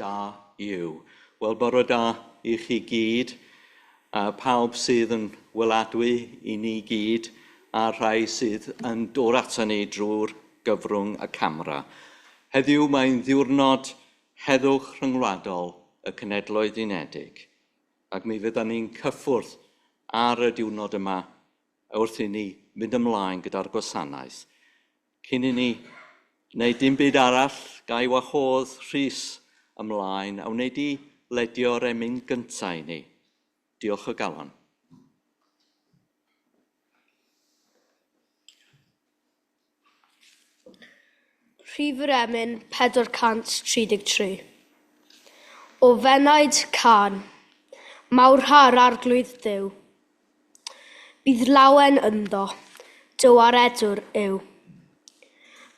da yw. Wel, bore da i chi gyd, pawb sydd yn weladwy i ni gyd, a'r rhai sydd yn dod ato ni drwy'r gyfrwng y camera. Heddiw mae'n ddiwrnod heddwch rhyngwladol y Cenhedloedd Unedig, ac mi fyddan ni'n cyffwrdd ar y diwrnod yma wrth i ni mynd ymlaen gyda'r gwasanaeth. Cyn i ni wneud dim byd arall, ga i wahodd Rhys ymlaen a wneud i ledio'r emyn gyntaf i ni. Diolch o galon. Rhif yr emyn 433. O fenaid cân, mawrha'r arglwydd Dduw. Bydd lawen ynddo, dy waredwr yw.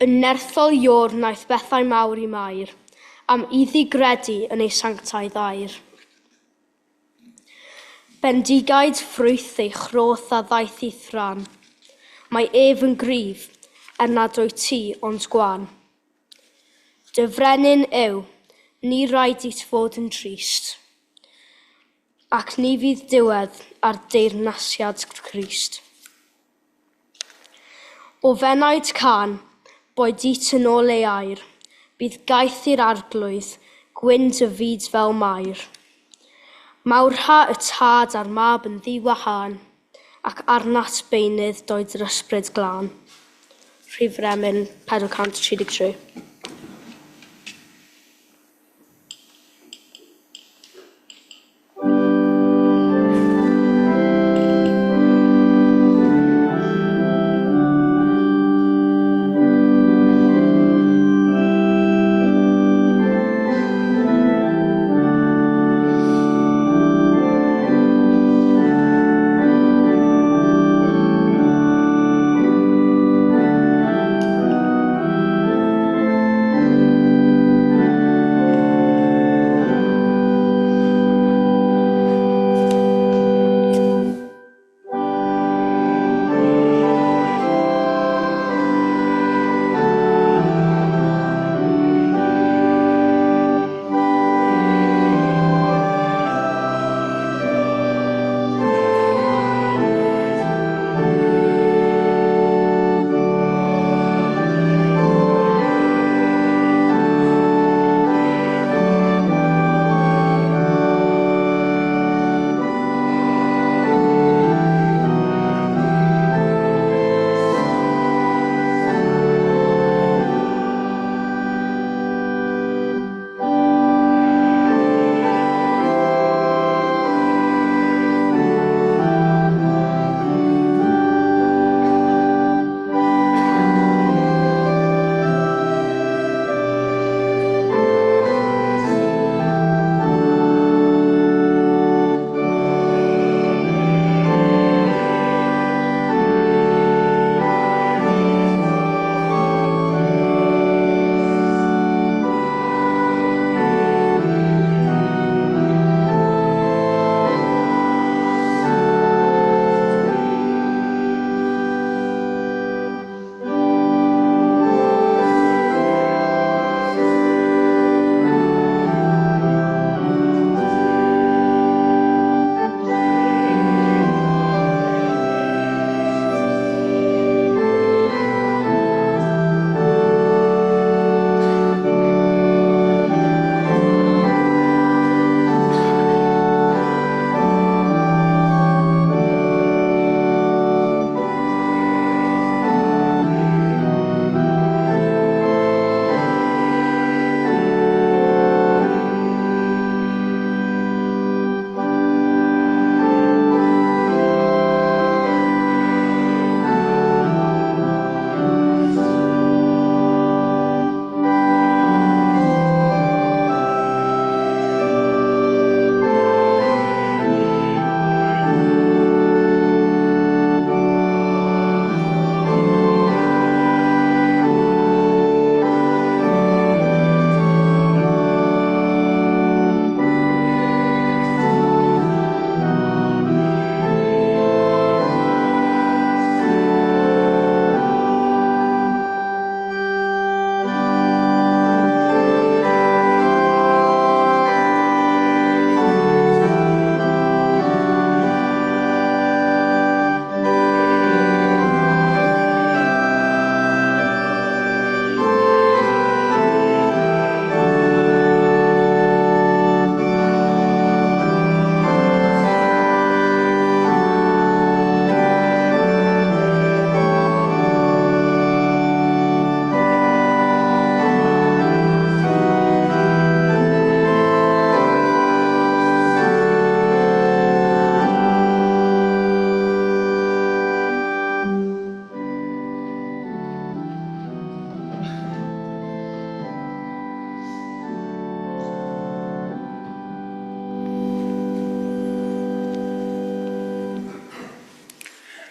Yn nerthol Iôr wnaeth bethau mawr i Mair, am iddi gredu yn ei sanctaidd air. Bendigaid ffrwyth ei chroth a ddaeth i thran. Mae ef yn gryf, er nad wyt ti ond gwan. Dy frenin yw, ni raid it fod yn drist, ac ni fydd diwedd ar deyrnasiad Crist. O fenaid cân, boed it yn ôl ei air, bydd gaeth i'r arglwydd, gwyn dy fyd fel Mair. Mawrha y tad a'r mab yn ddiwahân, ac arnat beunydd doed yr ysbryd glân. Rhif yr emyn 433.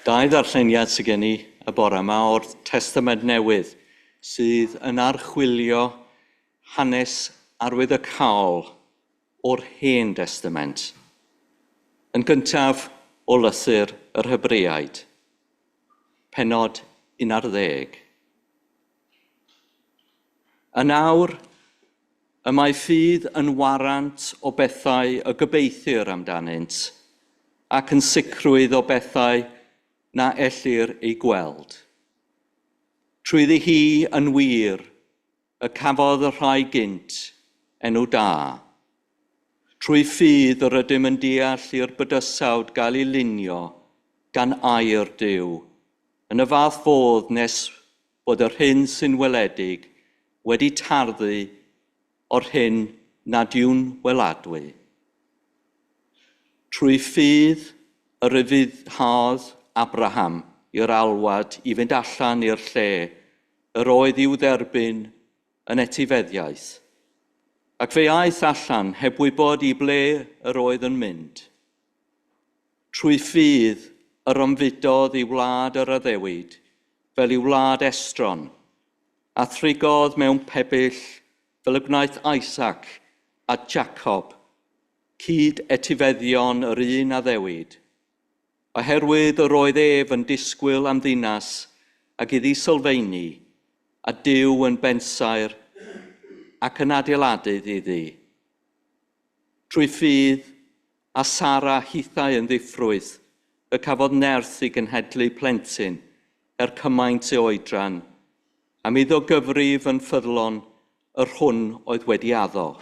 Dau ddarlleniad sydd gen i y bore yma o'r Testament Newydd sydd yn archwilio hanes arwyddocaol o'r Hen Destament. Yn gyntaf o lythyr yr Hebreaid, pennod 11. Yn awr, y mae ffydd yn warant o bethau y gobeithir amdanynt ac yn sicrwydd o bethau na ellir ei gweld. Trwyddi hi yn wir y cafodd y rhai gynt enw da. Trwy ffydd yr ydym yn deall i'r bydysawd gael ei lunio gan air Duw, yn y fath fodd nes bod yr hyn sy'n weledig wedi tarddu o'r hyn nad yw'n weladwy. Trwy ffydd yr ufuddhaodd Abraham i'r alwad i fynd allan i'r lle yr oedd i'w dderbyn yn etifeddiaeth, ac fe aeth allan heb wybod i ble yr oedd yn mynd. Trwy ffydd yr ymfudodd i wlad yr addewid, fel i wlad estron, a thrigodd mewn pebyll fel y gwnaeth Isaac a Jacob, cyd etifeddion yr un addewid, oherwydd yr oedd ef yn disgwyl am ddinas ac iddi sylfaeni, a Duw yn bensaer ac yn adeiladydd iddi. Trwy ffydd a Sara hithau yn ddiffrwyth, y cafodd nerth i genhedlu plentyn er cymaint ei oedran, am iddo gyfrif yn ffyddlon yr hwn oedd wedi addo.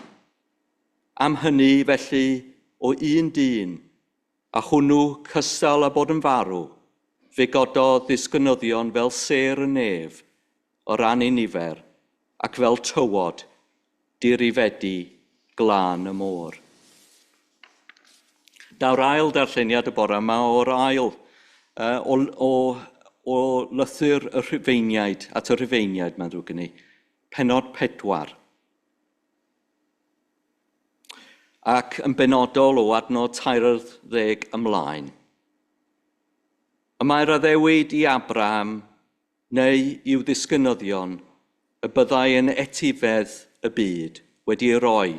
Am hynny, felly, o un dyn, a hwnnw cystal â bod yn farw, fe gododd ddisgynyddion fel sêr y nef o ran ei nifer ac fel tywod dirifedi glân y môr. Daw'r ail darlleniad y bore yma o'r ail o lythyr y Rhufeiniaid, at y Rhufeiniaid, mae'n ddrwg gen i, pennod 4. Ac yn benodol o adnod 13 ymlaen. Y mae'r addewid i Abraham neu i'w ddisgynyddion y byddai yn etifedd y byd wedi ei roi,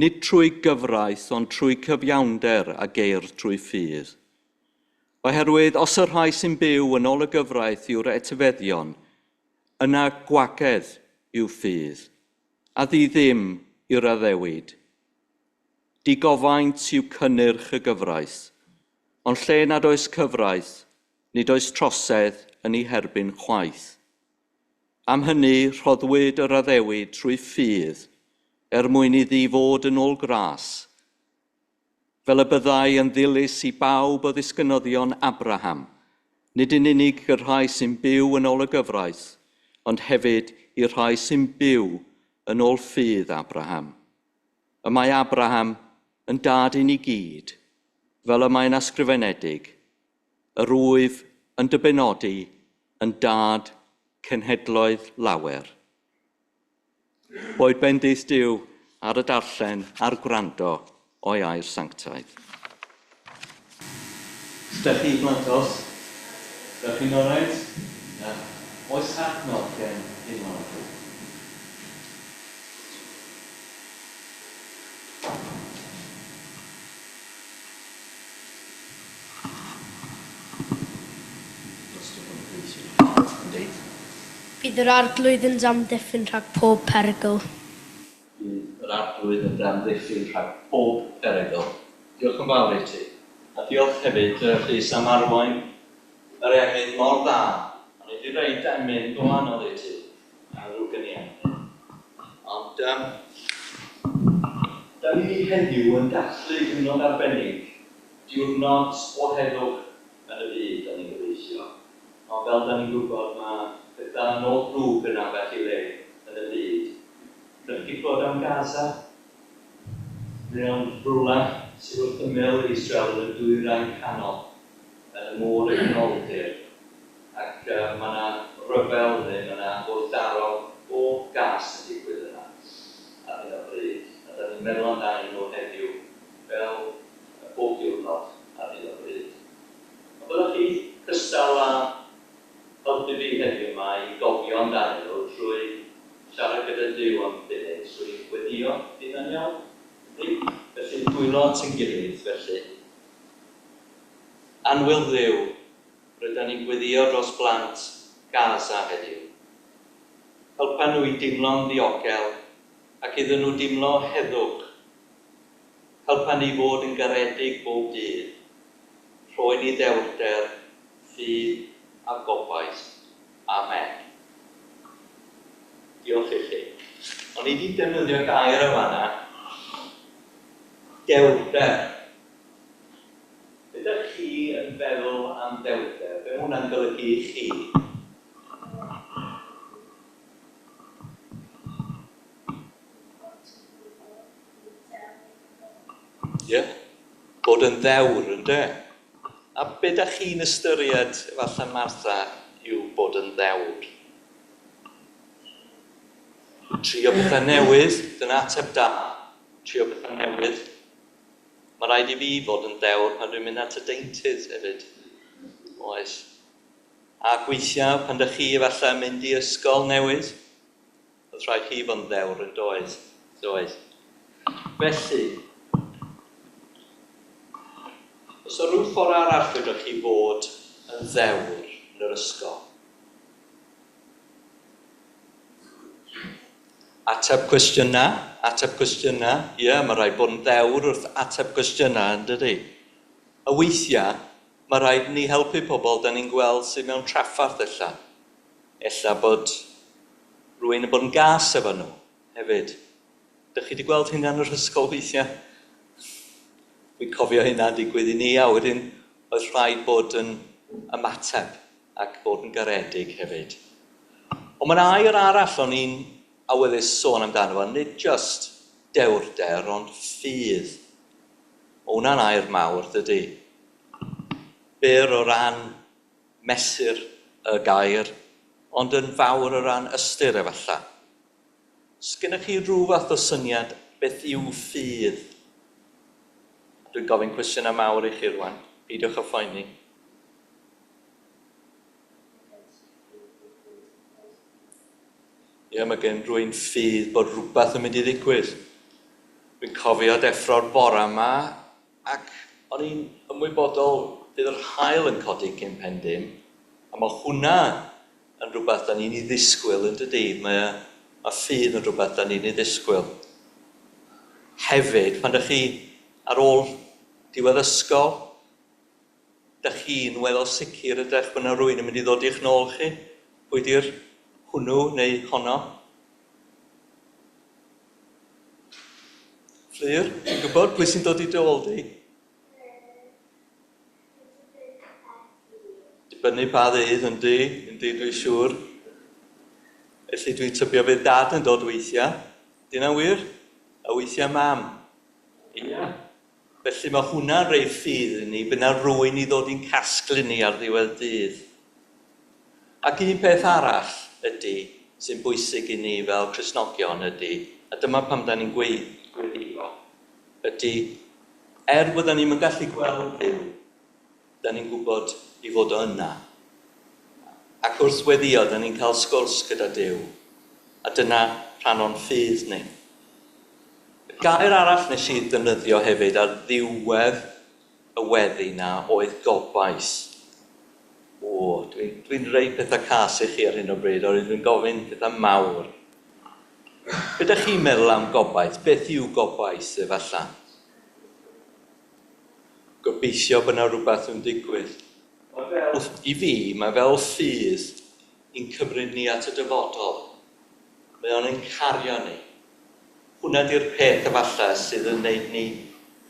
nid trwy gyfraith ond trwy cyfiawnder a geir trwy ffydd. Oherwydd os y rhai sy'n byw yn ôl y gyfraith yw'r etifeddion, yna gwagedd yw ffydd, a ddi ddim i'r addewid. Digofaint yw cynnyrch y gyfraith, ond lle nad oes cyfraith, nid oes trosedd yn ei herbyn chwaith. Am hynny, rhoddwyd yr addewid trwy ffydd, er mwyn iddi fod yn ôl gras, fel y byddai yn ddilys i bawb o ddisgynyddion Abraham, nid yn unig i'r rhai sy'n byw yn ôl y gyfraith, ond hefyd i'r rhai sy'n byw yn ôl ffydd Abraham. Y mae Abraham yn dad i ni gyd, fel y mae'n ysgrifenedig, yr wyf yn dy benodi yn dad cenhedloedd lawer. Boed bendith Duw ar y darllen a'r gwrando o'i air sanctaidd. Ydych chi blantos? Ydych chi'n oreit? Na. Oes adnodd gen un ohonoch chi? Bydd yr Arglwydd yn amddiffyn rhag pob perygl. Bydd yr Arglwydd yn amddiffyn rhag pob perygl. Diolch yn fawr i ti. A diolch hefyd, Rhys, am arwain yr emyn mor dda. O'n i wedi rhoid emyn go anodd i ti, a ddrwg gen i am hynny. Ond da ni heddiw yn dathlu diwrnod arbennig, diwrnod o heddwch yn y byd, da ni'n gobeithio. Ond fel da ni'n gwybod, mae pethau yn ôl drwg yn ambell i le yn y byd. Ydych chi clywed am Gaza? Mae o'n rhywle sydd wrth ymyl Israel yn y dwyrain canol, yn y môr y Canoldir. Ac mae yna ryfel neu mae yna wrthdaro o gas yn digwydd yna ar hyn o bryd. A da ni'n meddwl amdanyn nhw heddiw fel bob diwrnod ar hyn o bryd. Ond byddwch chi cystal â helpu fi heddiw yma i gofio amdanyn nhw trwy siarad gyda Duw am funud, trwy gweddïo, fydd hynna'n iawn? Yndi? Felly dwylo at ein gilydd, felly. Annwyl Dduw, rydan ni'n gweddïo dros blant Gaza heddiw. Helpa nhw i deimlo'n ddiogel ac iddyn nhw deimlo heddwch. Helpa ni fod yn garedig bob dydd. Rhoi ni ddewrder, ffydd a gobaith. Amen. Diolch i chi. O'n i wedi defnyddio gair yn fanna, dewrder. Be ydych chi yn feddwl am ddewrder? Be mae hwnna'n golygu i chi? Ie, yeah. Bod yn ddewr, ynde? A be dach chi'n ystyried, efallai Martha, yw bod yn ddewr? Trio pethau newydd, dyna ateb da. Trio pethau newydd. Mae rhaid i fi fod yn ddewr pan dwi'n mynd at y deintydd hefyd. Oes. Ac weithiau, pan dych chi efallai yn mynd i ysgol newydd, oedd rhaid chi fod yn ddewr yn doedd. Doedd. Felly, oes 'na rhyw ffordd arall fedrwch chi fod yn ddewr yn yr ysgol? Ateb cwestiynau, ateb cwestiynau. Ie, yeah, mae rhaid bod yn ddewr wrth ateb cwestiynau, yn dydy? A weithiau, mae rhaid ni helpu pobl da ni'n gweld sydd mewn traffarth ella. Ella bod rhywun yn bod yn gas efo nhw hefyd. Dych chi wedi gweld hynna yn yr ysgol weithiau? Dwi'n cofio hynna'n digwydd i ni, a wedyn oedd rhaid bod yn ymateb ac bod yn garedig hefyd. Ond mae'n air arall o'n i'n awyddus sôn amdano fo, nid just dewrder, ond ffydd. O, hwnna'n air mawr, dydy. Byr o ran mesur y gair, ond yn fawr o ran ystyr efallai. Sgennych chi rhyw fath o syniad beth yw ffydd? Dwi'n gofyn cwestiynau mawr i chi rwan, peidiwch â phoeni. Ie, mae gen rhywun ffydd bod rhywbeth yn mynd i ddigwydd. Dwi'n cofio deffro'r bore yma ac o'n i'n ymwybodol bydd yr haul yn codi cyn pen dim. A mae hwnna yn rhywbeth da ni'n ei ddisgwyl yn dydy. Mae, mae ffydd yn rhywbeth da ni'n ei ddisgwyl. Hefyd, pan ydych chi ar ôl diwedd ysgol, dych chi'n weddol sicr ydych bod yna rhywun yn mynd i ddod i'ch nôl chi? Pwy di'r hwnnw neu honno? Fflur, ti'n gwybod pwy sy'n dod i dy ôl di? Dibynnu pa ddydd, yndi, yndi, dwi'n siŵr. Felly dwi'n tybio fydd dad yn dod weithiau. Di hynna'n wir? A weithiau mam. Ia. Felly mae hwnna'n rhoi ffydd i ni, bydd yna rywun i ddod i'n casglu ni ar ddiwedd dydd. Ac un peth arall ydy, sy'n bwysig i ni fel Cristnogion ydy, a dyma pam da ni'n gweddio, ydy, er bod ni'n gallu gweld Duw, da ni'n gwybod i fod o yna. Ac wrth weddio, da ni'n cael sgwrs gyda Duw. A dyna rhan o'n ffydd ni. Y gair arall nes i ddefnyddio hefyd ar ddiwedd y weddi na oedd gobaith. O, dwi'n dwi rhoi pethau cas i chi ar hyn o bryd, oherwydd dwi'n gofyn pethau mawr. Be ydych chi'n meddwl am gobaith? Beth yw gobaith efallai? Gobeithio bod yna rhywbeth yn digwydd. Mae fel, i fi, mae fel ffydd i'n cymryd ni at y dyfodol. Mae o'n ein cario ni. Hwna di'r peth efallai sydd yn neud ni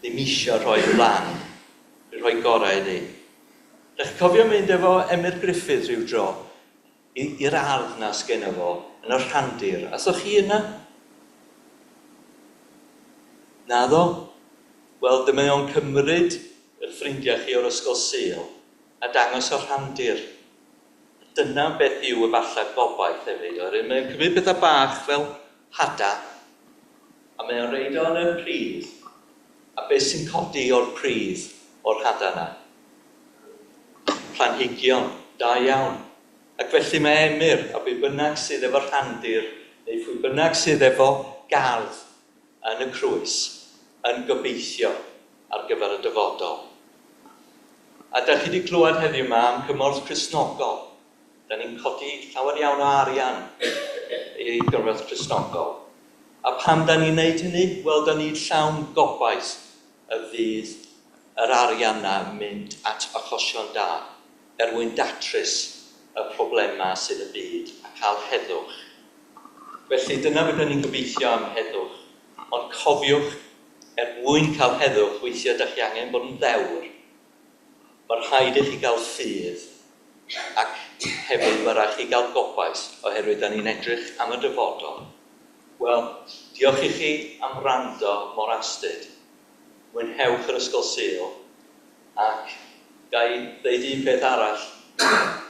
ddim eisiau rhoi lan, rhoi gorau iddi. Dych chi'n cofio mynd efo Emyr Griffith rhyw dro i'r ardd na sgeno fo yn y rhandir? Asoch chi yna? Naddo? Wel, dyma o'n cymryd eich ffrindiau chi o'r ysgol Sul a dangos y rhandir. Dyna beth yw efallai gobaith hefyd. Oherwydd mae'n cymryd pethau bach fel hada a mae o'n rhoid o yn y pridd. A beth sy'n codi o'r pridd o'r hada yna? planhigion da iawn. Ac felly mae Emyr, a pwy bynnag sydd efo rhandir, neu phwy bynnag sydd efo gardd yn y Crwys, yn gobeithio ar gyfer y dyfodol. A da chi wedi clywed heddiw yma am Cymorth Cristnogol. Da ni'n codi llawer iawn o arian i Gymorth Cristnogol. A pam da ni'n neud hynny? Wel, da ni'n llawn gobaith y fydd yr arian 'na yn mynd at achosion da er mwyn datrys y problemau sydd y byd a cael heddwch. Felly dyna beth ni'n gobeithio am heddwch. Ond cofiwch, er mwyn cael heddwch, weithiau ydych chi angen bod yn ddewr. Mae rhaid i chi gael ffydd ac hefyd mae rhaid chi gael gobaith oherwydd da ni'n edrych am y dyfodol. Wel, diolch i chi am wrando mor astud. Mwynhewch yr Ysgol Sul ac ga i ddeud un peth arall.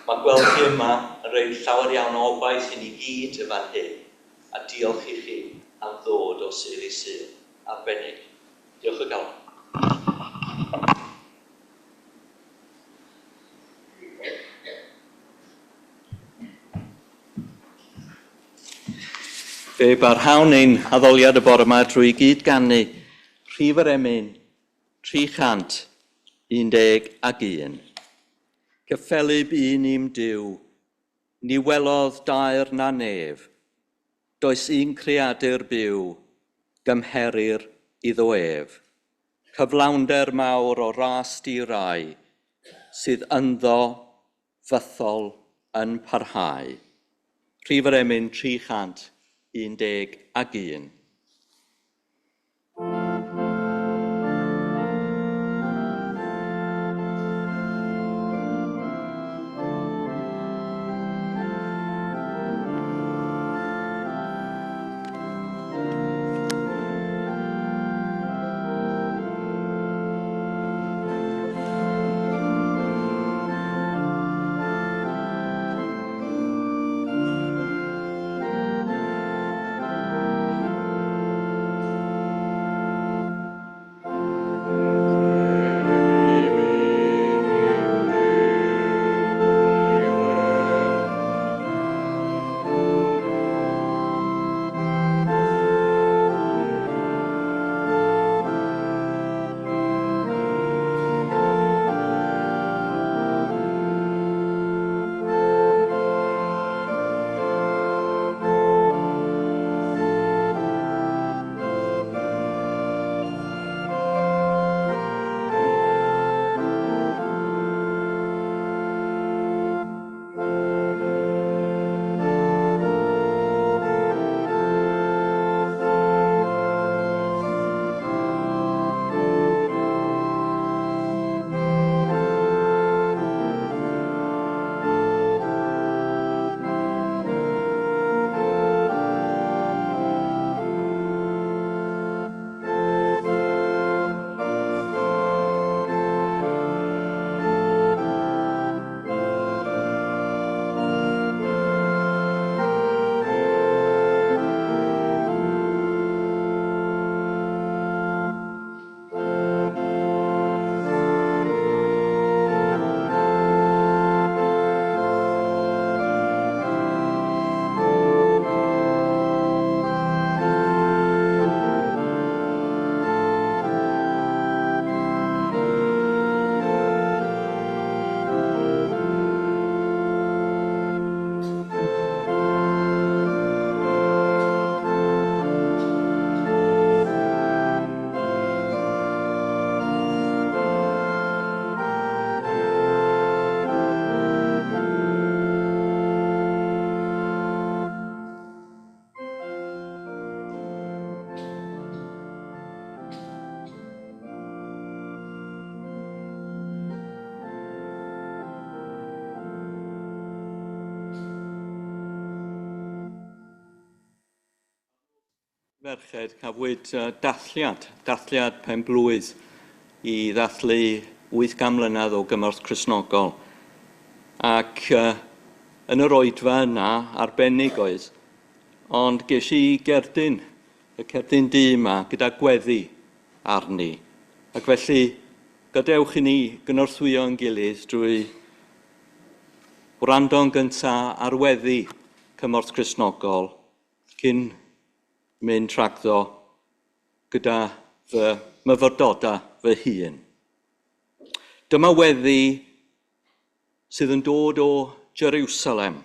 Mae gweld chi yma yn rhoi llawer iawn o obaith i ni gyd y fan hyn, a diolch i chi am ddod o Sul i Sul. Arbennig. Diolch o galon. Fe barhawn ein haddoliad y bore yma drwy gyd ganu rhif yr emyn 311. Cyffelyb un i'm Duw, ni welodd daer na nef, does un creadur byw, gymherir iddo ef. Cyflawnder mawr o ras di rai, sydd ynddo fythol yn parhau. Rhif yr emyn 311. Merched, cafwyd dathliad penblwydd i ddathlu 800 mlynedd o Gymorth Cristnogol. Ac yn yr oedfa yna, arbennig oedd, ond ges i gerdyn, y cerdyn du yma, gyda gweddi arni. Ac felly, gadewch i ni gynorthwyo yn gilydd drwy wrando'n gyntaf ar weddi Cymorth Cristnogol cyn mynd rhagddo gyda fy myfyrdodau fy hun. Dyma weddi sydd yn dod o Jerusalem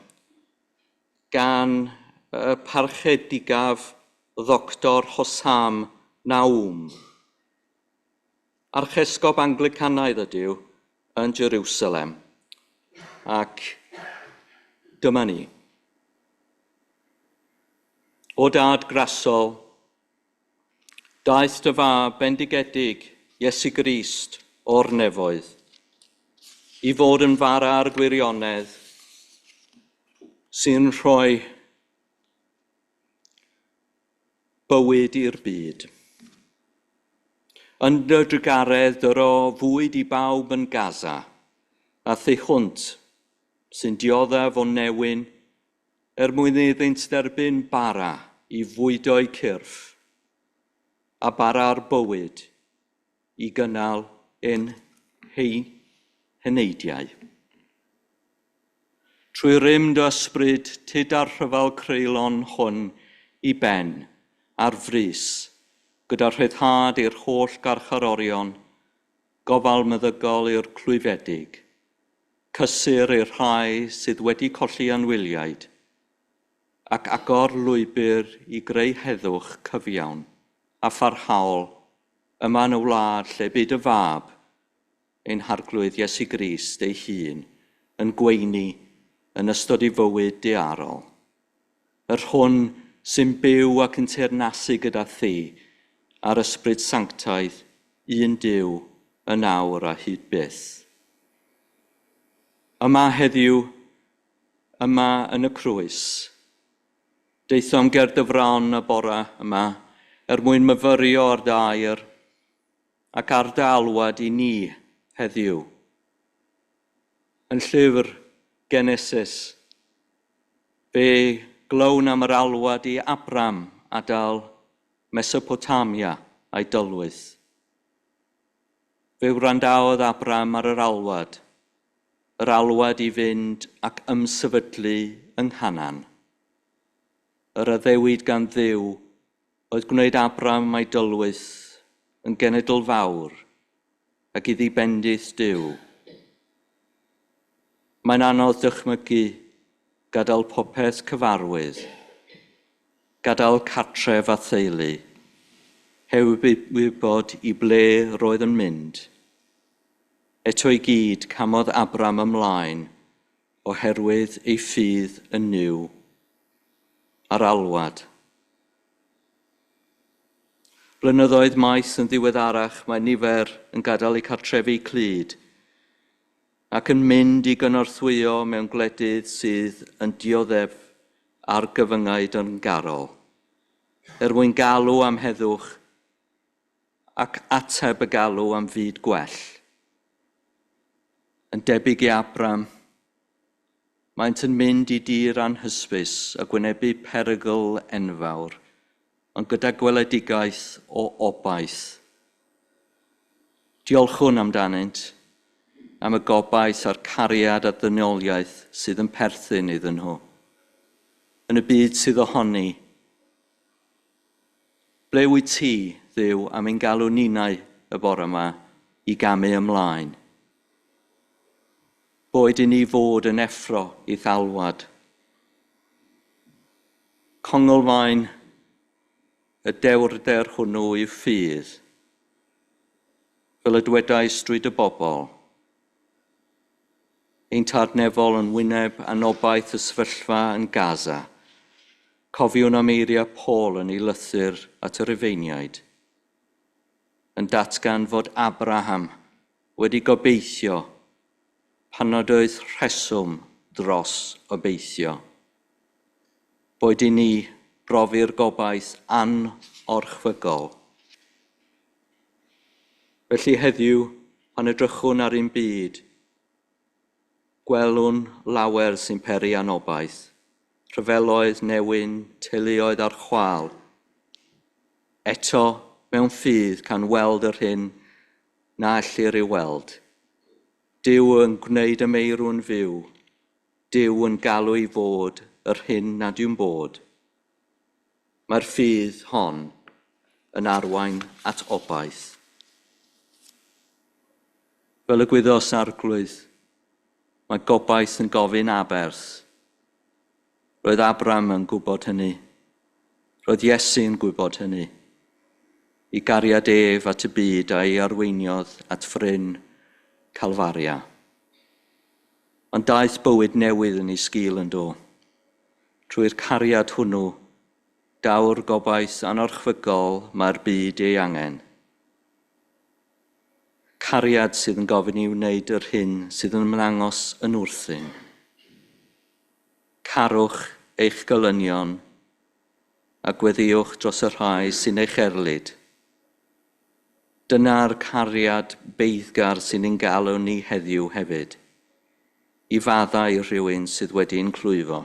gan y parchedigaf Ddoctor Hossam Naoum. Archesgob Anglicanaidd ydyw yn Jerusalem. Ac dyma ni. O dad grasol, daeth dy fab bendigedig, Iesu Grist, o'r nefoedd, i fod yn fara ar gwirionedd sy'n rhoi bywyd i'r byd. Yn dy drugaredd dyro fwyd i bawb yn Gaza, a thu hwnt sy'n dioddef o newyn er mwyn iddynt dderbyn bara i fwydo'u cyrff, a bara'r bywyd i gynnal ein heneidiau. Trwy rym dy ysbryd, tyd â'r rhyfel creulon hwn i ben, ar frys, gyda rhyddhad i'r holl garcharorion, gofal meddygol i'r clwyfedig, cysur i'r rhai sydd wedi colli anwyliaid, ac agor lwybr i greu heddwch cyfiawn a pharhaol yma yn y wlad lle bu dy fab, ein Harglwydd Iesu Grist ei hun, yn gweini yn ystod ei fywyd daearol. Yr hwn sy'n byw ac yn teyrnasu gyda thi a'r Ysbryd Sanctaidd, un Duw, yn awr a hyd byth. Yma heddiw, yma yn y crwys, daethom ger dy fron y bore yma er mwyn myfyrio ar dy air ac ar dy alwad i ni heddiw. Yn llyfr Genesis, fe glywn am yr alwad i Abram adael Mesopotamia a'i dylwyth. Fe wrandaodd Abram ar yr alwad, yr alwad i fynd ac ymsefydlu yng Nghanan. Yr addewid gan Dduw oedd gwneud Abram a'i dylwyth yn genedl fawr ac iddi bendith Duw. Mae'n anodd dychmygu gadael popeth cyfarwydd, gadael cartref a theulu, heb wybod i ble roedd yn mynd. Eto i gyd, camodd Abram ymlaen oherwydd ei ffydd yn Nuw a'r alwad. Blynyddoedd maith yn ddiweddarach, mae nifer yn gadael eu cartrefi clyd ac yn mynd i gynorthwyo mewn gwledydd sydd yn dioddef argyfyngau dyngarol, er mwyn galw am heddwch ac ateb y galw am fyd gwell. Yn debyg i Abram, maent yn mynd i dir anhysbys a gwynebu perygl enfawr, ond gyda gweledigaeth o obaith. Diolchwn amdanynt, am y gobaith a'r cariad a dynoliaeth sydd yn perthyn iddyn nhw. Yn y byd sydd ohoni, ble wyt ti, Dduw, am ein galw ninnau y bore yma i gamu ymlaen? Boed i ni fod yn effro i'th alwad. Conglfaen y dewrder hwnnw yw ffydd, fel y dwedais drwy dy bobl. Ein tad nefol yn wyneb anobaith y sefyllfa yn Gaza. Cofiwn am eiriau Paul yn ei lythyr at y Rufeiniaid, yn datgan fod Abraham wedi gobeithio pan nad oedd rheswm dros obeithio. Boed i ni brofi'r gobaith anorchfygol. Felly heddiw, pan edrychwn ar ein byd, gwelwn lawer sy'n peri anobaith, rhyfeloedd, newyn, teuluoedd ar chwâl. Eto, mewn ffydd, can weld yr hyn na ellir ei weld. Duw yn gwneud y meirw'n fyw, Duw yn galw i fod yr hyn nad yw'n bod. Mae'r ffydd hon yn arwain at obaith. Fel y gwyddos Arglwydd, mae gobaith yn gofyn aberth. Roedd Abram yn gwybod hynny. Roedd Iesu'n gwybod hynny. I gariad ef at y byd a'i arweiniodd at fryn Calfaria. Ond daeth bywyd newydd yn ei sgil yn do. Trwy'r cariad hwnnw, daw'r gobaith anorchfygol mae'r byd ei angen. Cariad sydd yn gofyn i wneud yr hyn sydd yn ymddangos yn wrthun. Carwch eich gelynion a gweddïwch dros y rhai sy'n eich erlid. Dyna'r cariad beiddgar sy'n ein galw ni heddiw hefyd, i faddau rhywun sydd wedi'n clwyfo,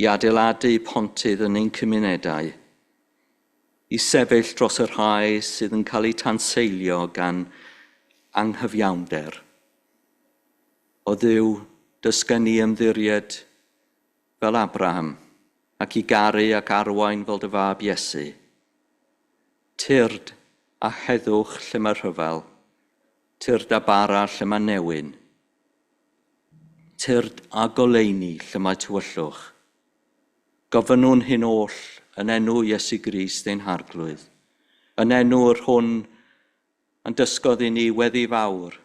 i adeiladu pontydd yn ein cymunedau, i sefyll dros y rhai sydd yn cael eu tanseilio gan anghyfiawnder. O Dduw, dysga ni ymddiried fel Abraham ac i garu ac arwain fel dy fab Iesu. Tyrd a heddwch lle mae rhyfel, tyrd a bara lle mae newyn, tyrd a goleuni lle mae tywyllwch. Gofynnwn hyn oll yn enw Iesu Grist ein Harglwydd, yn enw yr hwn yn dysgodd i ni weddi fawr.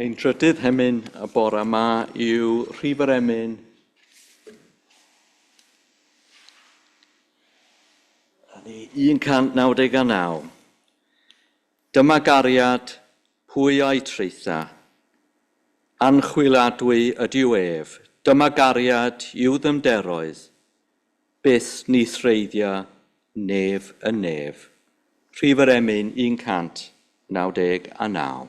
Ein trydydd hemyn y bore yma yw rhif yr emyn 199. Dyma gariad, pwy a'i traetha? Anchwiladwy ydyw ef, dyma gariad i'w ddymderoedd, byth ni threiddia nef yn nef. Rhif yr emyn 199.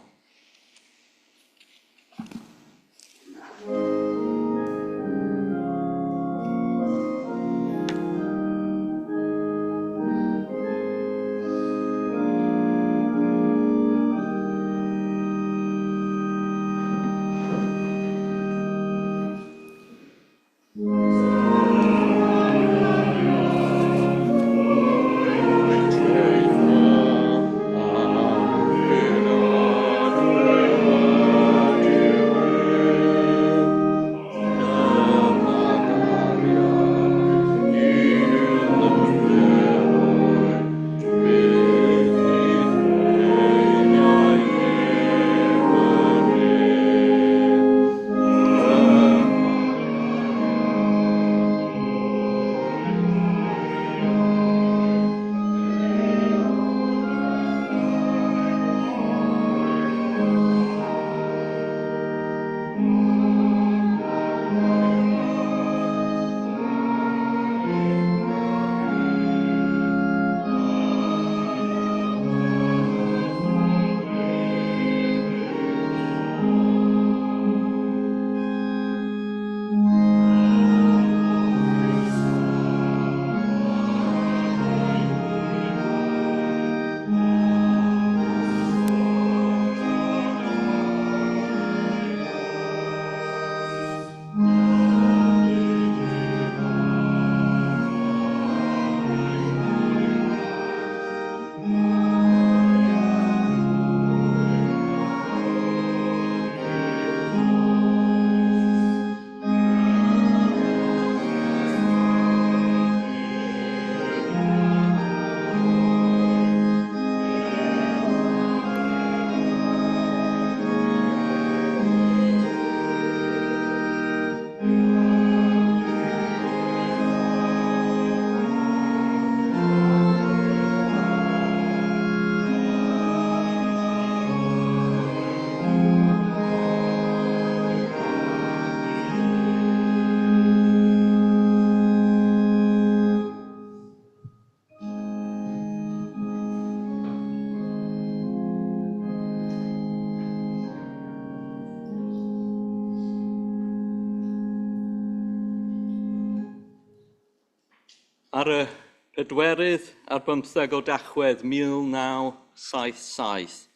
Ar y pedwerydd ar bymtheg o Dachwedd 1977,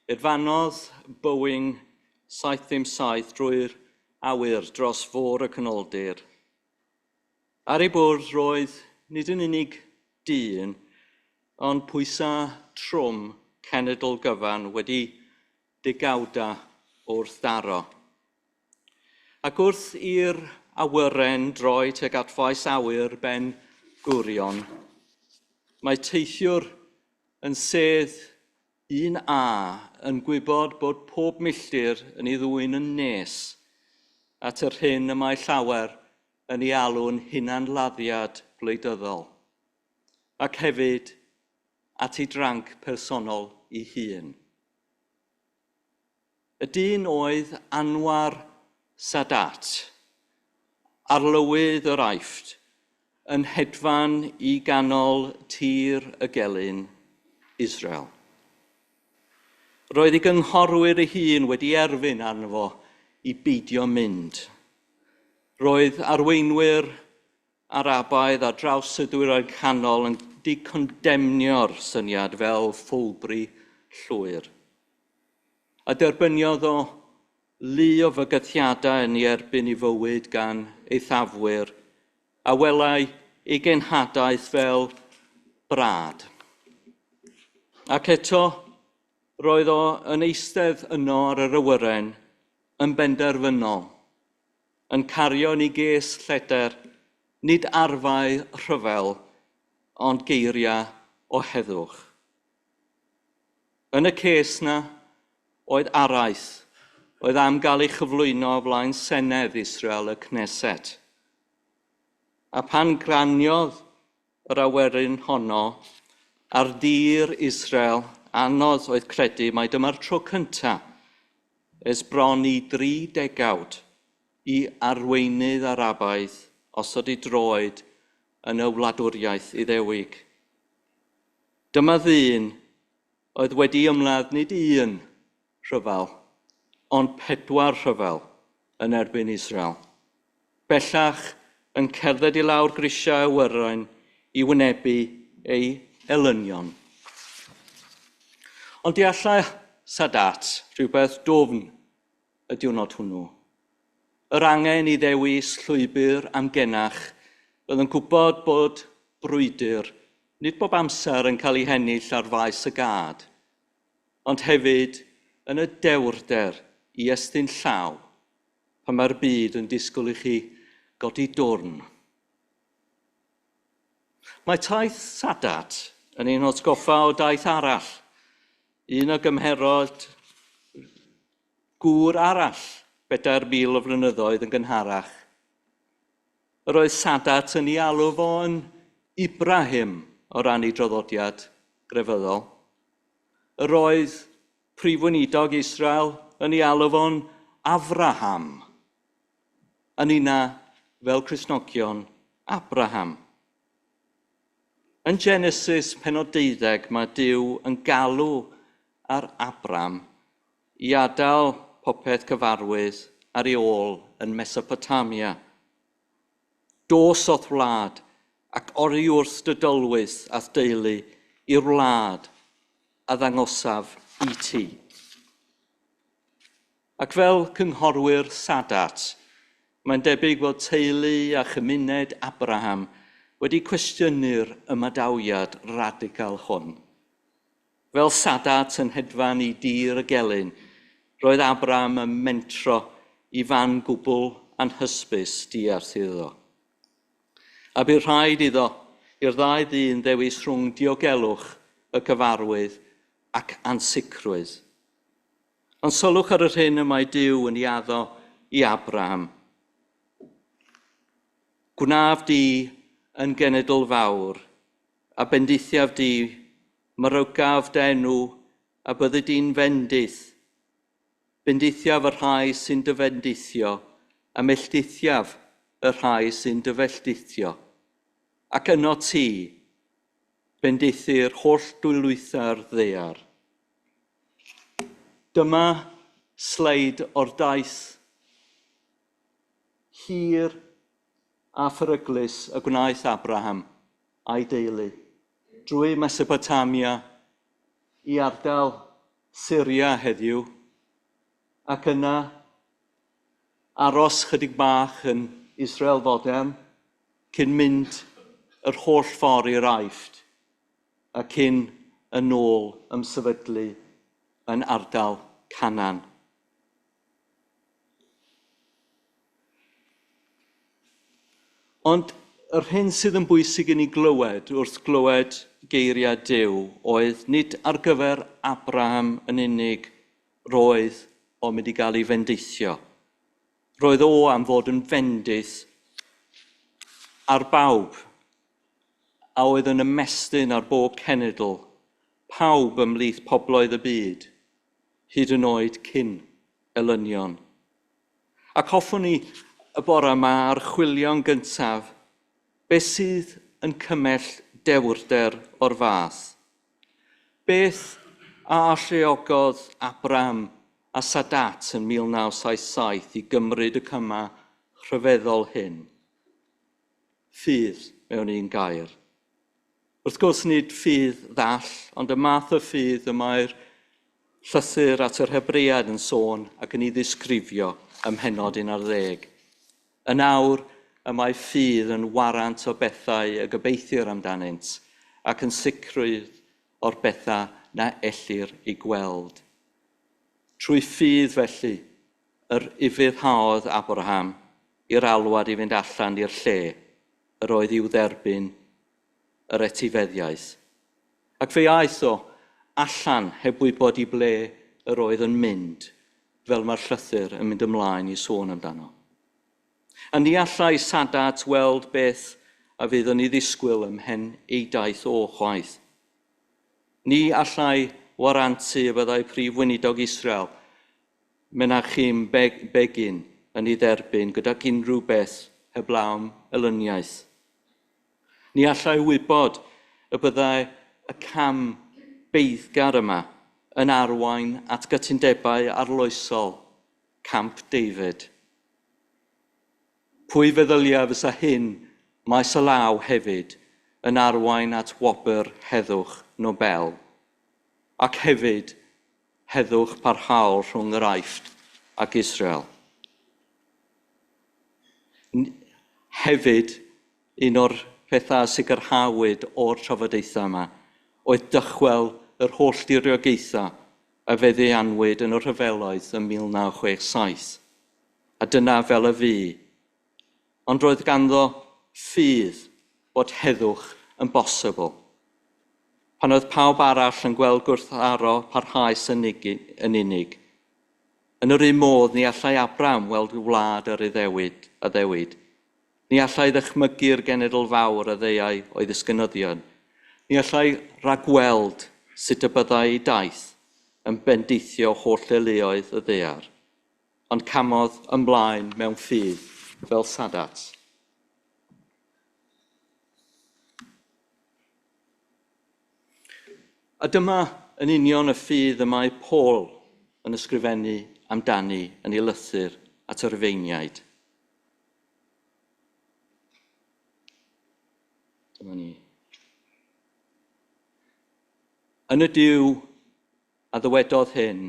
hedfanodd Boeing 707 drwy'r awyr dros fôr y Canoldir. Ar ei bwrdd roedd nid yn unig dyn, ond pwysau trwm cenedl gyfan wedi degawda o wrthdaro. Ac wrth i'r awyren droi tuag at faes awyr Ben Gurion, mae teithiwr yn sedd 1A yn gwybod bod pob milltir yn ei ddwyn yn nes at yr hyn y mae llawer yn ei alw'n hunanladdiad gwleidyddol, ac hefyd at ei dranc personol ei hun. Y dyn oedd Anwar Sadat, arlywydd yr Aifft, yn hedfan i ganol tir y gelyn, Israel. Roedd ei gynghorwyr ei hun wedi erfyn arno fo i beidio mynd. Roedd arweinwyr Arabaidd ar draws y Dwyrain Canol yn di condemnio'r syniad fel ffwlbri llwyr. A derbyniodd o lu o fygythiadau yn ei erbyn ei fywyd gan eithafwyr, a welai ei genhadaeth fel brad. Ac eto, roedd o yn eistedd yno ar yr awyren yn benderfynol, yn cario yn ei ges lledr, nid arfau rhyfel, ond geiriau o heddwch. Yn y ces 'na oedd araith oedd am gael ei chyflwyno o flaen Senedd Israel, y Knesset. A phan glaniodd yr awyren honno ar dir Israel, anodd oedd credu mai dyma'r tro cyntaf ers bron i dri degawd i arweinydd Arabaidd osod ei droed yn y wladwriaeth Iddewig. Dyma ddyn oedd wedi ymladd nid un rhyfel, ond pedwar rhyfel yn erbyn Israel. Bellach yn cerdded i lawr grisiau awyren i wynebu ei elynion. Ond deallai Sadat rhywbeth dwfn y diwrnod hwnnw. Yr angen i ddewis llwybr amgenach. Roedd yn gwybod bod brwydr nid bob amser yn cael ei hennill ar faes y gad, ond hefyd yn y dewrder i estyn llaw pan mae'r byd yn disgwyl i chi godi dwrn. Mae taith Sadat yn ein hatgoffa o daith arall, un o gymherodd gŵr arall 4,000 o flynyddoedd yn gynharach. Yr oedd Sadat yn ei alw fo yn Ibrahim o ran ei draddodiad grefyddol. Yr oedd prif weinidog Israel yn ei alw fo'n Avraham. A ninna fel Cristnogion, Abraham. Yn Genesis pennod 12 mae Duw yn galw ar Abram i adael popeth cyfarwydd ar ei ôl yn Mesopotamia. Dos o'th wlad ac oddi wrth dy dylwyth a'th deulu i'r wlad a ddangosaf i ti. Ac fel cynghorwyr Sadat, mae'n debyg fod teulu a chymuned Abraham wedi cwestiynu'r ymadawiad radical hwn. Fel Sadat yn hedfan i dir y gelyn, roedd Abraham yn mentro i fan gwbl anhysbys diarth iddo. A bu rhaid iddo i'r ddau ddyn ddewis rhwng diogelwch y cyfarwydd ac ansicrwydd. Ond sylwch ar yr hyn y mae Duw yn ei addo i Abraham. Gwnaf di yn genedl fawr, a bendithiaf di, mawrygaf dy enw, a byddi di'n fendith. Bendithiaf y rhai sy'n dy fendithio, a melldithiaf y rhai sy'n dy felldithio. Ac yno ti, bendithir holl dwylwythau'r ddaear. Dyma sleid o'r daith hir a pheryglus y gwnaeth Abraham a'i deulu drwy Mesopotamia i ardal Syria heddiw, ac yna aros chydig bach yn Israel fodern cyn mynd yr holl ffordd i'r Aifft a cyn yn ôl ymsefydlu yn ardal Canaan. Ond yr hyn sydd yn bwysig i ni glywed wrth glywed geiriau Duw oedd nid ar gyfer Abraham yn unig roedd o'n mynd i gael ei fendithio. Roedd o am fod yn fendith ar bawb a oedd yn ymestyn ar bob cenedl, pawb ymhlith pobloedd y byd, hyd yn oed cyn elynion. Ac hoffwn i y bore yma archwilio'n gyntaf beth sydd yn cymell dewrder o'r fath. Beth a alluogodd Abraham a Sadat yn 1977 i gymryd y camau rhyfeddol hyn? Ffydd mewn un gair. Wrth gwrs, nid ffydd ddall, ond y math o ffydd y mae'r llythyr at yr Hebreaid yn sôn ac yn ei ddisgrifio ym mhennod 11. Yn awr, y mae ffydd yn warant o bethau y gobeithir amdanynt ac yn sicrwydd o'r bethau na ellir eu gweld. Trwy ffydd, felly, yr ufuddhaodd Abraham i'r alwad i fynd allan i'r lle yr oedd i'w dderbyn yr etifeddiaeth. Ac fe aeth o allan heb wybod i ble yr oedd yn mynd, fel mae'r llythyr yn mynd ymlaen i sôn amdano. A ni allai Sadat weld beth a fydd yn ei ddisgwyl ym mhen ei daith o chwaith. Ni allai warantu y byddai Prif Weinidog Israel, Menachem Begin, yn ei dderbyn gydag unrhyw beth heblaw am elyniaeth. Ni allai wybod y byddai y cam beiddgar yma yn arwain at gytundebau arloesol Camp David. Pwy feddylia fysa hyn maes o law hefyd yn arwain at wobr heddwch Nobel, ac hefyd heddwch parhaol rhwng yr Aifft ac Israel. Hefyd, un o'r pethau a sicrhawyd o'r trafodaethau yma oedd dychwel yr holl diriogaethau a feddiannwyd yn y rhyfeloedd ym 1967. A dyna fel y fu. Ond roedd ganddo ffydd bod heddwch yn bosibl. Pan oedd pawb arall yn gweld gwrthdaro parhaus yn unig, yn yr un modd ni allai Abraham weld wlad yr Iddewid, addewid. Ni allai ddychmygu'r genedl fawr a ddeuai o'i ddisgynyddion. Ni allai ragweld sut y byddai ei daith yn bendithio holl deuluoedd y ddaear. Ond camodd ymlaen mewn ffydd fel Sadat. A dyma yn union y ffydd y mae Paul yn ysgrifennu amdani yn ei lythyr at y Rufeiniaid. Dyma ni. Yn y Duw a ddywedodd hyn,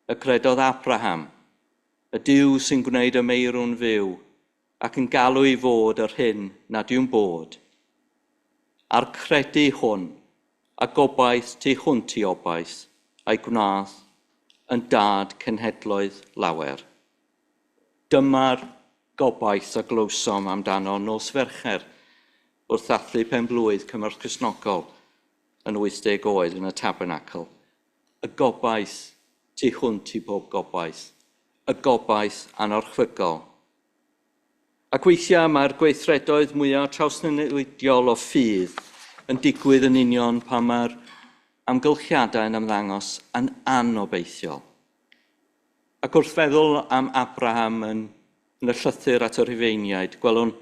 y credodd Abraham, y Duw sy'n gwneud y meirw'n fyw ac yn galw i fod yr hyn nad yw'n bod. A'r credu hwn, a gobaith tu hwnt i obaith, a'i gwnaeth yn dad cenhedloedd lawer. Dyma'r gobaith a glywsom amdano nos Fercher wrth ddathlu pen-blwydd Cymorth Cristnogol yn 80 oed yn y Tabernacl. Y gobaith tu hwnt i bob gobaith. Y gobaith anorchfygol. Ac weithiau mae'r gweithredoedd mwyaf trawsnewidiol o ffydd yn digwydd yn union pan mae'r amgylchiadau yn ymddangos yn anobeithiol. Ac wrth feddwl am Abraham yn, yn y llythyr at y Rhufeiniaid, gwelwn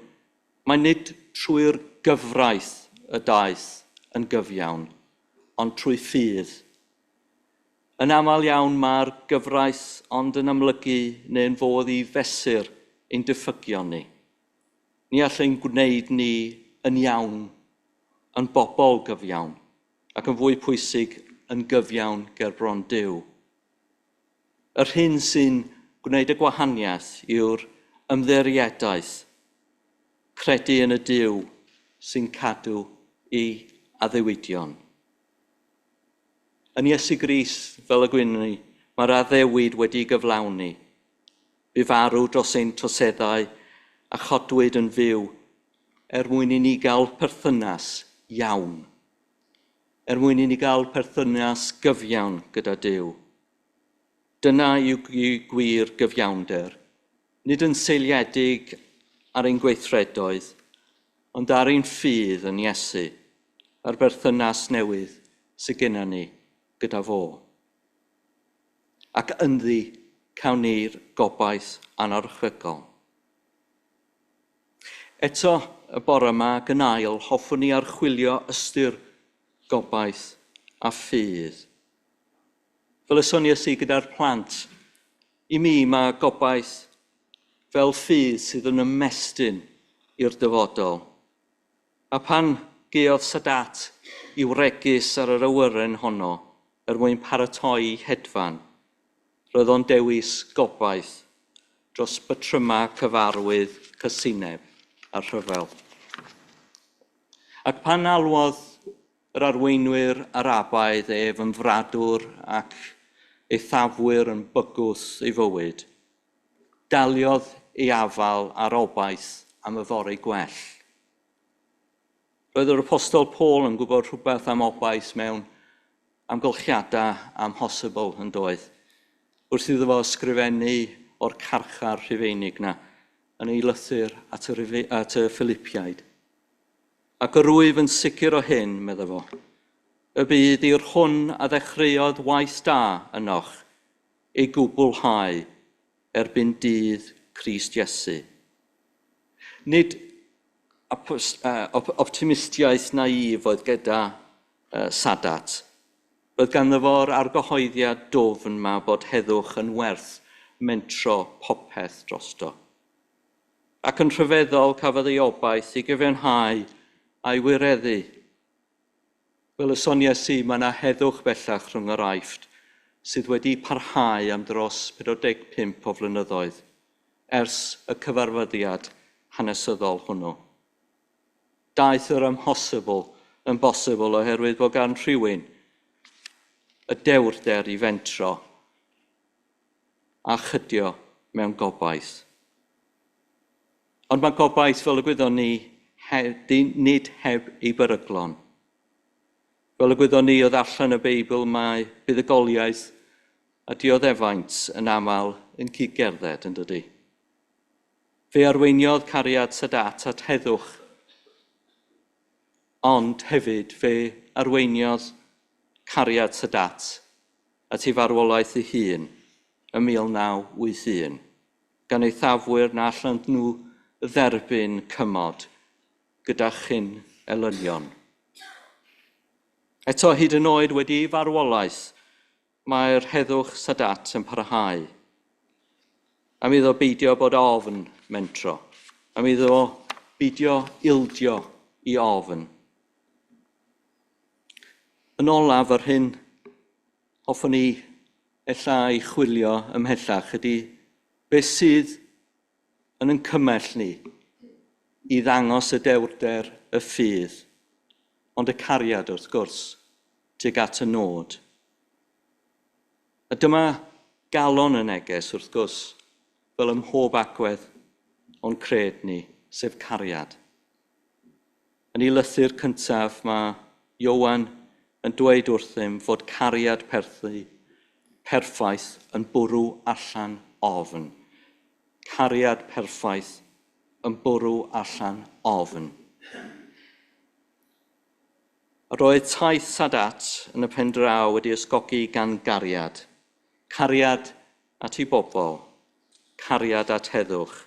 mai nid trwy'r gyfraith y daeth yn gyfiawn, ond trwy ffydd. Yn aml iawn mae'r gyfraith ond yn amlygu neu'n fodd i fesur ein diffygion ni. Ni all ein gwneud ni yn iawn, yn bobl gyfiawn, ac yn fwy pwysig, yn gyfiawn gerbron Duw. Yr hyn sy'n gwneud y gwahaniaeth yw'r ymddiriedaeth, credu yn y Duw sy'n cadw ei addewidion. Yn Iesu Grist, fel y gwyn ni, mae'r addewid wedi'i gyflawni. Bu farw dros ein troseddau a chodwyd yn fyw er mwyn i ni gael perthynas iawn. Er mwyn i ni gael perthynas gyfiawn gyda Duw. Dyna yw gwir gyfiawnder, nid yn seiliedig ar ein gweithredoedd, ond ar ein ffydd yn Iesu, a'r berthynas newydd sydd gennym ni gyda fo. Ac ynddi cawn ni'r gobaith anorchfygol. Eto, y bore yma ac yn ail, hoffwn ni archwilio ystyr gobaith a ffydd. Fel y soniais i gyda'r plant, i mi mae gobaith fel ffydd sydd yn ymestyn i'r dyfodol. A pan gaeodd Sadat i wregys ar yr awyren honno er mwyn paratoi hedfan, roedd o'n dewis gobaith dros batrymau cyfarwydd casineb a rhyfel. Ac pan alwodd yr arweinwyr Arabaidd ef yn fradwr ac eithafwyr yn bygwth ei fywyd, daliodd ei afael ar obaith am yfory gwell. Roedd yr Apostol Paul yn gwybod rhywbeth am obaith mewn amgylchiadau amhosibl yn doedd, wrth iddo fo ysgrifennu o'r carchar Rhufeinig na yn ei lythyr at y, at y Philipiaid. Ac yr wyf yn sicr o hyn, medda fo, y bydd i'r hwn a ddechreuodd waith da ynoch ei gwblhau erbyn dydd Crist Iesu. Nid optimistiaeth naïf oedd gyda Sadat. Roedd ganddo fo'r argyhoeddiad dwfn ma bod heddwch yn werth mentro popeth drosto. Ac yn rhyfeddol cafodd ei obaith ei gyfiawnhau a'i wireddu. Fel y soniais i, mae yna heddwch bellach rhwng yr Aifft sydd wedi parhau am dros 45 o flynyddoedd ers y cyfarfyddiad hanesyddol hwnnw. Daeth yr amhosibl yn bosibl oherwydd bod gan rhywun y dewrder i fentro a chydio mewn gobaith. Ond mae gobaith, fel y gwyddon ni, he, nid heb ei beryglon. Fel y gwyddon ni o ddarllen y Beibl, mae buddugoliaeth a dioddefaint yn aml yn cyd-gerdded, yn dydy? Fe arweiniodd cariad Sadat at heddwch, ond hefyd fe arweiniodd cariad Sadat at ei farwolaeth ei hun ym 1981, gan eithafwyr na allan nhw dderbyn cymod gyda chyn elynion. Eto, hyd yn oed wedi ei farwolaeth, mae'r heddwch Sadat yn parhau. Am iddo beidio bod ofn mentro. Am iddo beidio ildio i ofn. Yn olaf, yr hyn hoffwn i ella i chwilio ymhellach ydy beth sydd yn yn cymell ni i ddangos y dewrder y ffydd, ond y cariad wrth gwrs, tuag at y nod. A dyma galon y neges wrth gwrs, fel ym mhob agwedd o'n cred ni, sef cariad. Yn ei lythyr cyntaf mae Ioan yn dweud wrthym fod cariad perthu perffaith yn bwrw allan ofn. Cariad perffaith yn bwrw allan ofn. Roedd taith Sadat yn y pen draw wedi ysgogi gan gariad. Cariad at ei bobl, cariad at heddwch,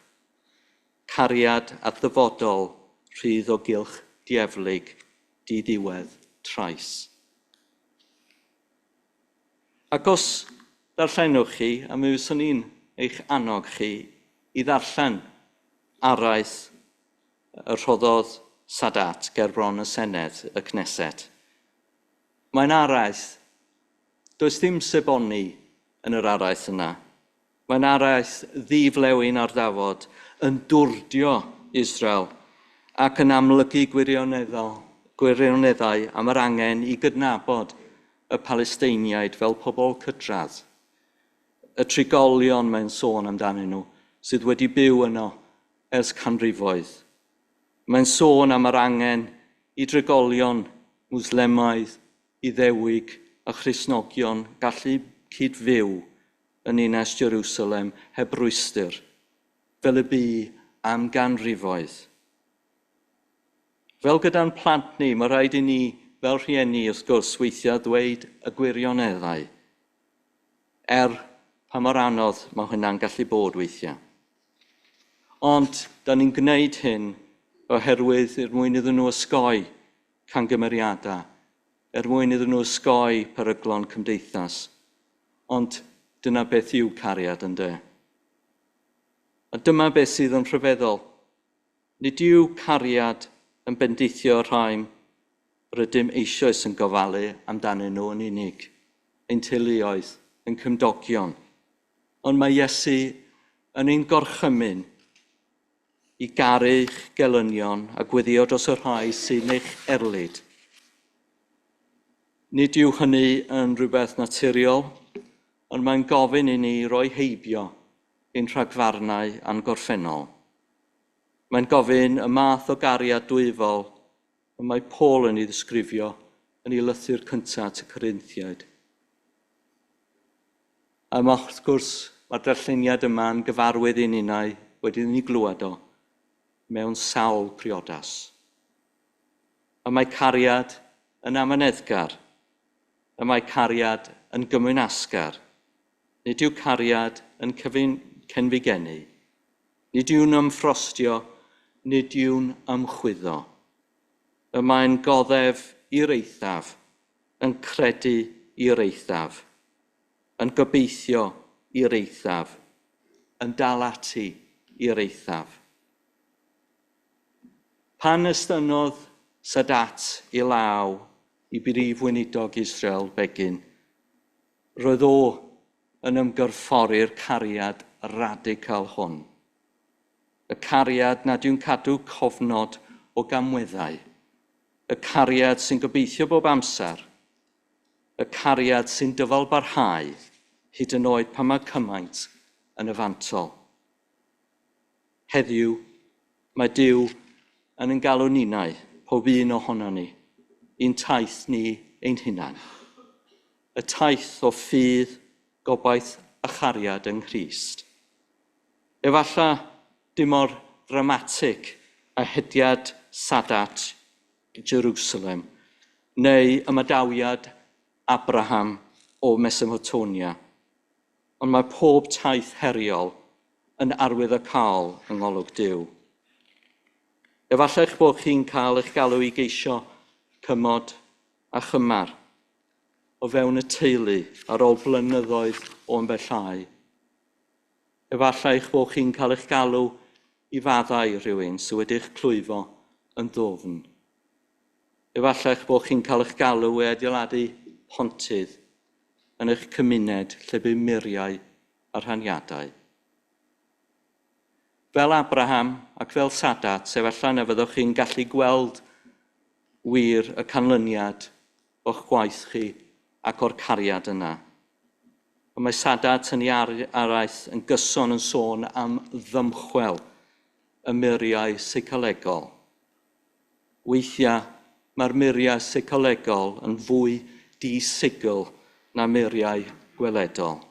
cariad at ddyfodol rhydd o gylch dieflig, diddiwedd trais. Ac os darllenwch chi, a mi fyswn i'n eich annog chi i ddarllen araith y rhoddodd Sadat ger bron y Senedd, y Knesset. Mae'n araith. Does dim seboni yn yr araith yna. Mae'n araith ddiflewyn ar dafod yn dwrdio Israel ac yn amlygu gwirioneddau am yr angen i gydnabod y Palesteiniaid fel pobl cydradd. Y trigolion mae'n sôn amdanyn nhw sydd wedi byw yno ers canrifoedd. Mae'n sôn am yr angen i drigolion Mwslemaidd, Iddewig a Christnogion gallu cyd-fyw yn ninas Jerusalem heb rwystr, fel y bu am ganrifoedd. Fel gyda'n plant ni, mae rhaid i ni, fel rhieni, wrth gwrs, weithiau ddweud y gwirioneddau, er pa mor anodd mae hynna'n gallu bod weithiau. Ond, da ni'n gwneud hyn oherwydd er mwyn iddyn nhw osgoi cangymeriadau, er mwyn iddyn nhw osgoi peryglon cymdeithas. Ond dyna beth yw cariad, ynde? A dyma beth sydd yn rhyfeddol. Nid yw cariad yn bendithio rhai rydym eisoes yn gofalu amdanyn nhw yn unig, ein teuluoedd, ein cymdogion. Ond mae Iesu yn ein gorchymyn i garu eich gelynion a gweddio dros y rhai sy'n eich erlid. Nid yw hynny yn rhywbeth naturiol, ond mae'n gofyn i ni roi heibio ein rhagfarnau a'n gorffennol. Mae'n gofyn y math o gariad dwyfol y mae Paul yn ei ddisgrifio yn ei lythyr cyntaf at y Corinthiaid. A mae, wrth gwrs, mae'r darlleniad yma yn gyfarwydd i ninnau wedi ni glywed o mewn sawl priodas. A mae cariad yn amyneddgar. Y mae cariad yn gymwynasgar. Nid yw cariad yn cenfigennu. Nid yw'n ymffrostio, nid yw'n ymchwyddo. Y mae'n goddef i'r eithaf, yn credu i'r eithaf, yn gobeithio i'r eithaf, yn dal ati i'r eithaf. Pan estynnodd Sadat i law i brif weinidog Israel, Begin, roedd o yn ymgorffori'r cariad radical hwn. Y cariad nad yw'n cadw cofnod o gamweddau. Y cariad sy'n gobeithio bob amser. Y cariad sy'n dyfal barhau, hyd yn oed pan mae cymaint yn y fantol. Heddiw, mae Duw yn ein galw ninnau, pob un ohono ni, i'n taith ni ein hunan. Y taith o ffydd, gobaith a chariad yng Nghrist. Efallai dim mor ddramatig a hediad Sadat i Jerusalem, neu ymadawiad Abraham o Mesopotamia. Ond mae pob taith heriol yn arwyddocaol yng ngolwg Duw. Efallai eich bod chi'n cael eich galw i geisio cymod a chymar o fewn y teulu ar ôl blynyddoedd o ymbellhau. Efallai eich bod chi'n cael eich galw i faddau rhywun sydd wedi'ch clwyfo yn ddwfn. Efallai eich bod chi'n cael eich galw i adeiladu pontydd yn eich cymuned lle bu muriau a rhaniadau. Fel Abraham ac fel Sadat, efallai na fyddwch chi'n gallu gweld wir y canlyniad o'ch gwaith chi ac o'r cariad yna. Ond mae Sadat yn ei araith yn gyson yn sôn am ddymchwel y muriau seicolegol. Weithiau mae'r muriau seicolegol yn fwy di-sigl na muriau gweledol.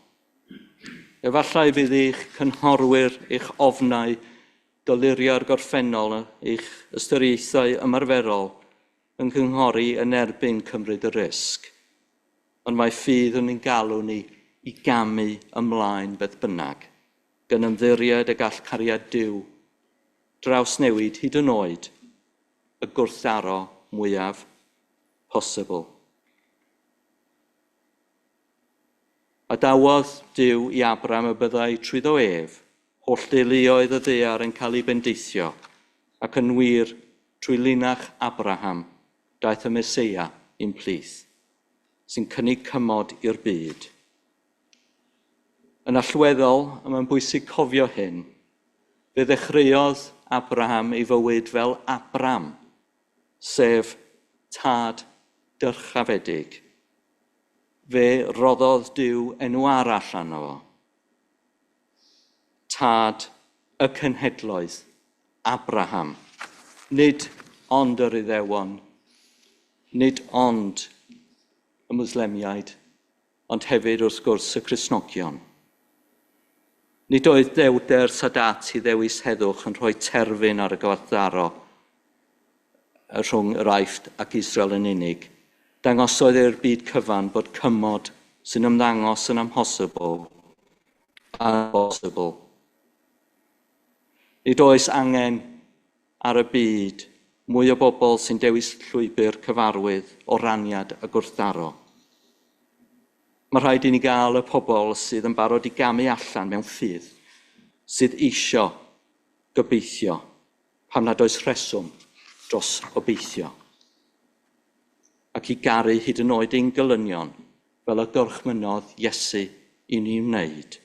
Efallai fydd eich cynghorwyr, eich ofnau, doluriau'r gorffennol, eich ystyriaethau ymarferol yn cynghori yn erbyn cymryd y risg. Ond mae ffydd yn ein galw ni i gamu ymlaen beth bynnag, gan ymddiried y gall cariad Duw drawsnewid hyd yn oed y gwrthdaro mwyaf posibl. Adawodd Duw i Abram y byddai trwyddo ef, holl deuluoedd y ddaear yn cael eu bendithio. Ac yn wir, trwy linach Abraham, daeth y Meseia i'n plith, sy'n cynnig cymod i'r byd. Yn allweddol, a mae'n bwysig cofio hyn, fe ddechreuodd Abraham ei fywyd fel Abram, sef tad dyrchafedig. Fe roddodd Duw enw arall arno fo. Tad y cenhedloedd, Abraham. Nid ond yr Iddewon, nid ond y Mwslemiaid, ond hefyd wrth gwrs y Cristnogion. Nid oedd dewder Sadat i ddewis heddwch yn rhoi terfyn ar y gwrthdaro rhwng yr Aifft ac Israel yn unig. Dangosodd i'r byd cyfan bod cymod sy'n ymddangos yn amhosibl a bosibl. Nid oes angen ar y byd mwy o bobl sy'n dewis llwybr cyfarwydd o raniad a gwrthdaro. Mae rhaid i ni gael y pobl sydd yn barod i gamu allan mewn ffydd, sydd isio gobeithio, pam nad oes rheswm dros obeithio. Ac i garu hyd yn oed ein gelynion fel y gorchmynnodd Iesu i ni wneud.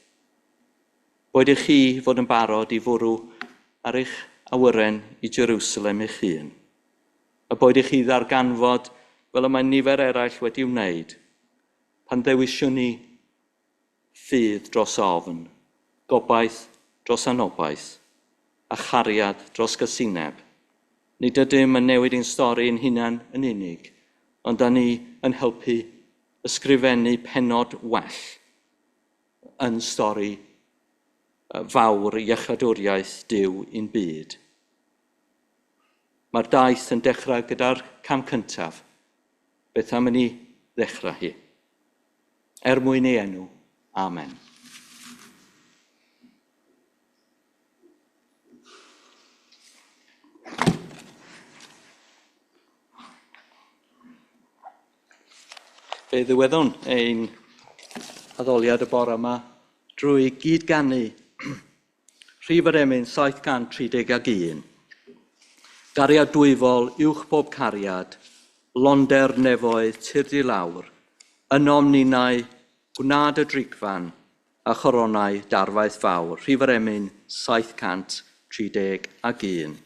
Boed i chi fod yn barod i fwrw ar eich awyren i Jerusalem eich hun. A boed i chi ddarganfod, fel y mae nifer eraill wedi wneud, pan ddewisiwn ni ffydd dros ofn, gobaith dros anobaith, a chariad dros gysineb. Nid ydym yn newid ein stori ein hunan yn unig, ond da ni yn helpu ysgrifennu pennod well yn stori fawr iechadwriaeth Duw i'n byd. Mae'r daith yn dechrau gyda'r cam cyntaf. Beth am i ni ddechrau hi? Er mwyn ei enw. Amen. Fe ddiweddwn ein addoliad y bore yma drwy gyd-ganu rhif yr emyn 731. Gariad dwyfol uwch bob cariad, londer nefoedd tyrd i lawr, ynom ninnau gwna dy drigfan a choronau darfaith fawr. Rhif yr emyn 731.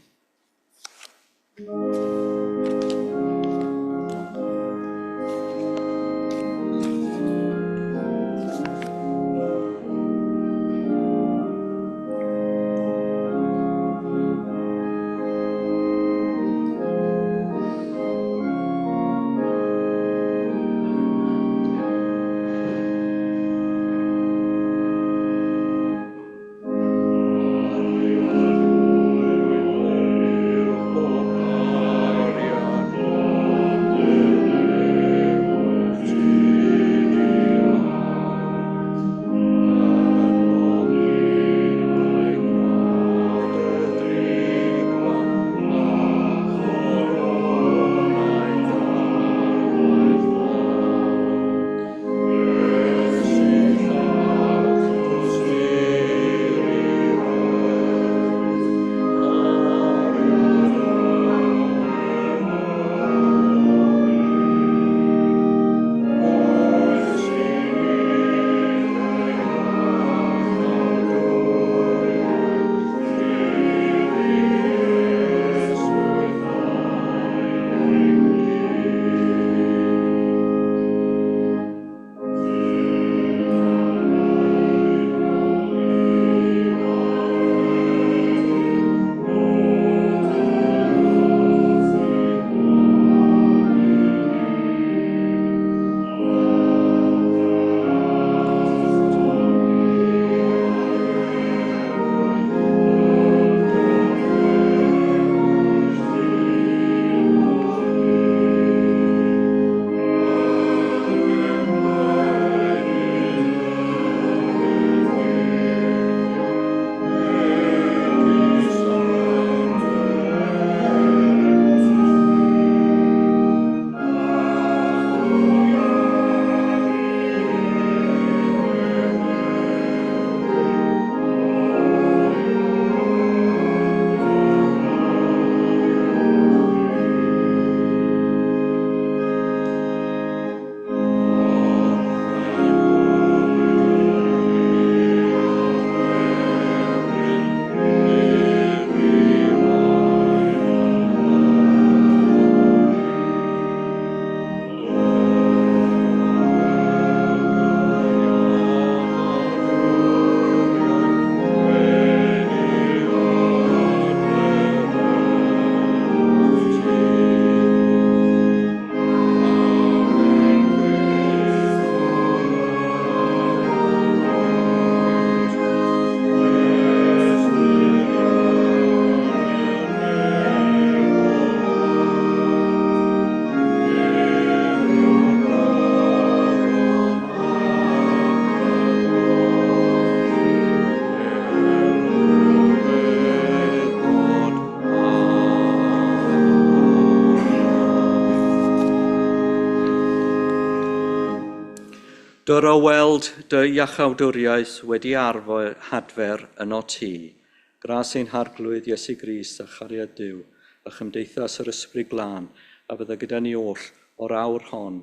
Dyro weld dy iachawdwriaeth wedi arfer hadfer yno ti. Gras ein harglwydd Iesu Grist a chariad Duw a chymdeithas yr Ysbryd Glân a fydda gyda ni oll o'r awr hon,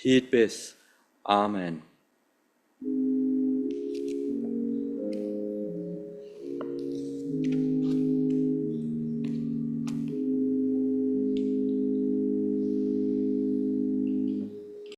hyd byth. Amen.